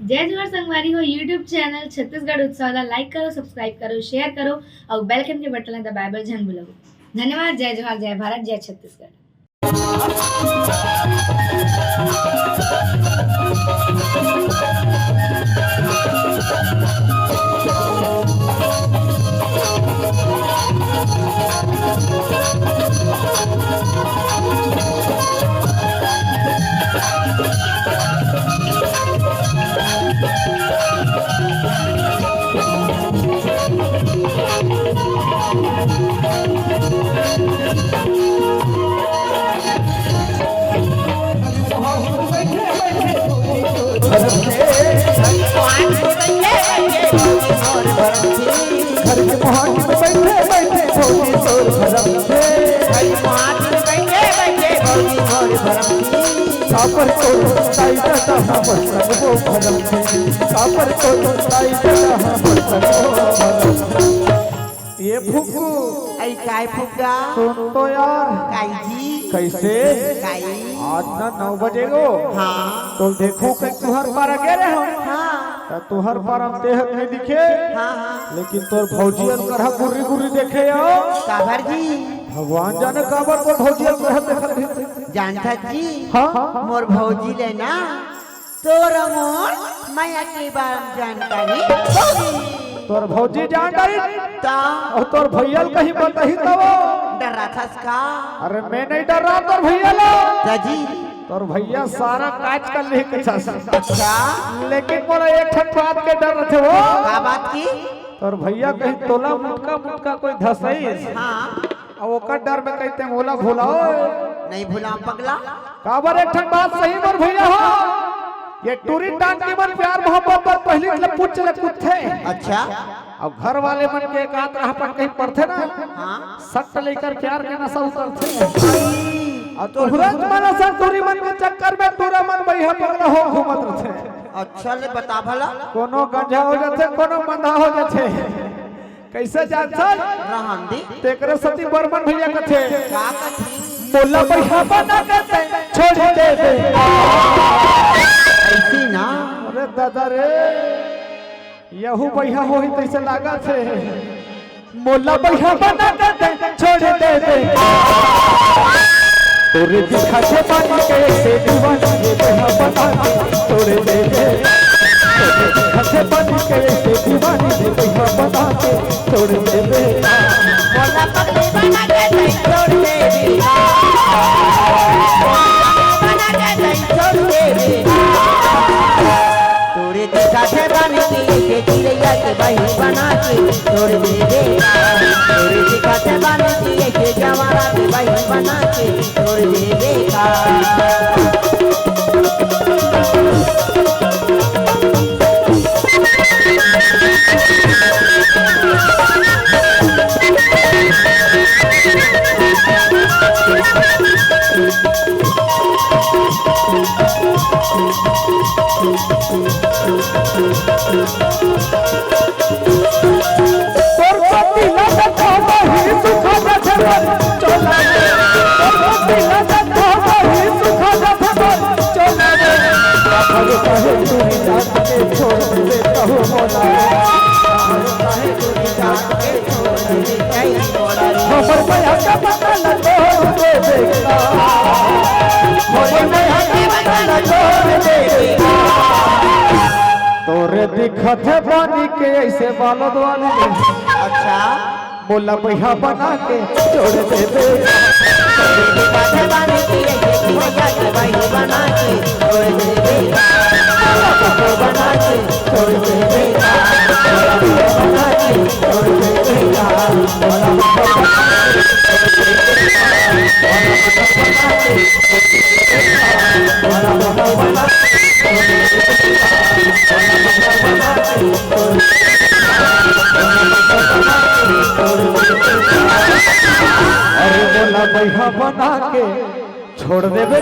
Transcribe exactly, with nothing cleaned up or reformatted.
जय जोहार संगवारी हो, YouTube चैनल छत्तीसगढ़ उत्सव ला like करो, subscribe करो, share करो अउ bell icon के बटन ला दबाए बर झन भूलव। धन्यवाद। जय जोहार, जय भारत, जय छत्तीसगढ़। घर के मोहाट में बैठे बैठे भौजी तोर भरम थे। घर के मोहाट में बैठे बैठे भौजी तोर भरम थे। सापर तोर ताई दादा हमर संग वो भरम थे। सापर तोर ताई दादा हमर संग वो भरम थे। ये फुग्गू। आई काय फुग्गा? सुन तो यार। काई जी? कैसे? काई? आज ना नौ बजे गो। हाँ। तो देखो कि तुहर पारा गे रहे हो। हाँ। त तुहर पारा में देह नहीं दिखे। हाँ, हाँ। लेकिन तोर भौजी अन करहा गुर्री गुर्री देखे हो। काबर जी? भगवान जाने काबर तोर भौजी अन करहा देखत रहिथे। जानथस जी? हाँ। मोर भौजी ले ना तोर मोर मया के बारे में जानकारी होगी। तोर भौजी जान डारी। ता? अउ तोर भैया ल कहीं बताही तब। डर्राथस का? अरे मैं नहीं डर्रा तोर भैया ला। जा जी। तोर भैया सारा काज कर लेही कहिथस। अच्छा। लेकिन मोला एक ठन बात के डर रहिथे वो। का बात की? तोर भैया कहीं तोला मुटका मुटका कोई धसइस। हाँ। अउ ओकर डर में कहिथे मोला भुलाओ। नहीं भुलाओं पगला। काबर एक ठन बात सही मोर भैया हो, ये टूरी टांकी मन प्यार मोहब्बत बर पहिली ले पूछ ले कूदथे। अच्छा। अउ घर वाले मन के एक आत राह पर कहीं पड़थे ना, हाँ। सट लेकर प्यार के नशा उतरथे। अउ तोहरा मन असन टूरी मन के चक्कर में टूरा मन बइहा पगला हो घूमत रहिथे। अच्छा ले बता भला। कोनो गंजा हो जाथे, कोनो मंदा हो जाथे। कैसे जानथस? रहन दे। तेकरे सेती बर्मन भैया कथे, का कथे? मोला बइहा बना के तैं छोड़ देबे। ऐसी ना। अरे दादा रे, यहू बइहा होही तइसे लागथे। मोला बइहा बना के तैं छोड़ देबे। तोरे दिखथे पानी के ऐसे दीवानी ये बइहा बना के छोड़ देबे। तोरे दिखथे पानी के ऐसे दीवानी ये बइहा बना के छोड़ देबे। मोला पगली बना के तैं छोड़ देबे। मोला पगली बना के तैं छोड़ देबे। तोरे दिखथे पानी के ऐसे चिड़ैया के बही बना के छोड़ देबे। तोरे दिखथे पानी के ऐसे जवारा के बही बना के छोड़ देबे। तोर पति ला देखा वही सुखा रखे बर चोला रे। तोर पति ला देखा वही सुखा रखे बर चोला रे। अरे कहे तू ही जात के छोड़ दे कहू मोला। अरे कहे तू ही जात के छोड़ दे कहू मोला रे। हमर मया का पता न तोड़ दे बेटा। हमर मया का पता न तोड़ दे बेटा। तोरे दिखथे पानी के ऐसे बालद वाली। अच्छा। मोला बइहा बना के छोड़ देबे। तोरे दिखथे पानी के ऐसे चिड़ैया के बही बना के छोड़ देबे। मोला बइहा बना के छोड़ देबे। मोला बइहा बना के छोड़ देबे। मोला बइहा बना के छोड़ देबे। अरे मोला बइहा बना के छोड़ देबे।